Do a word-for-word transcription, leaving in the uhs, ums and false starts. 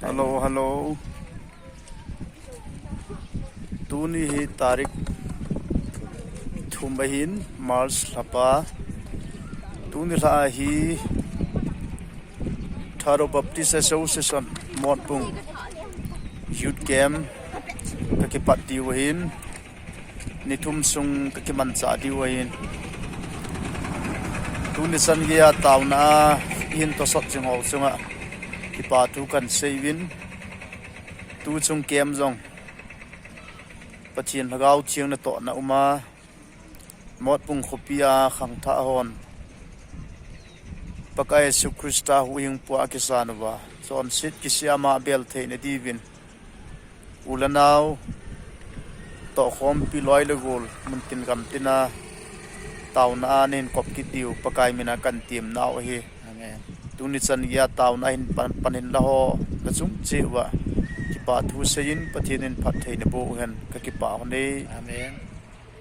Hello, hello. Tuni hi tarik thum ahin, March lhapa. Tuni lha hi Thadou Baptist Association Motbung Youth Camp kakipat diu ahin. Ni thum sung kakimanchah diu ahin. Tuni chan geiya taona a ihin tosot jing ho chunga kipa thu kahin seiyin. Tuchung camp jong Pathen Lhagao Theng natohna uma, Motbung khopia khangthah hon Pakai Jesu Christa huhhingpu a kisan uva chonset kisih a ama bel theina diuvin, u le nao, tohkhompi loi le gol, muntin gamtina taona a nahin kop kit diu Pakai mina kahin temnau ahi. Tuni chan geiya taona a hin pan, pan hinla ho, nachung cheh uva kipa thu seiyin, Pathen in phattheina boh uhen, kakipah uve. Amen.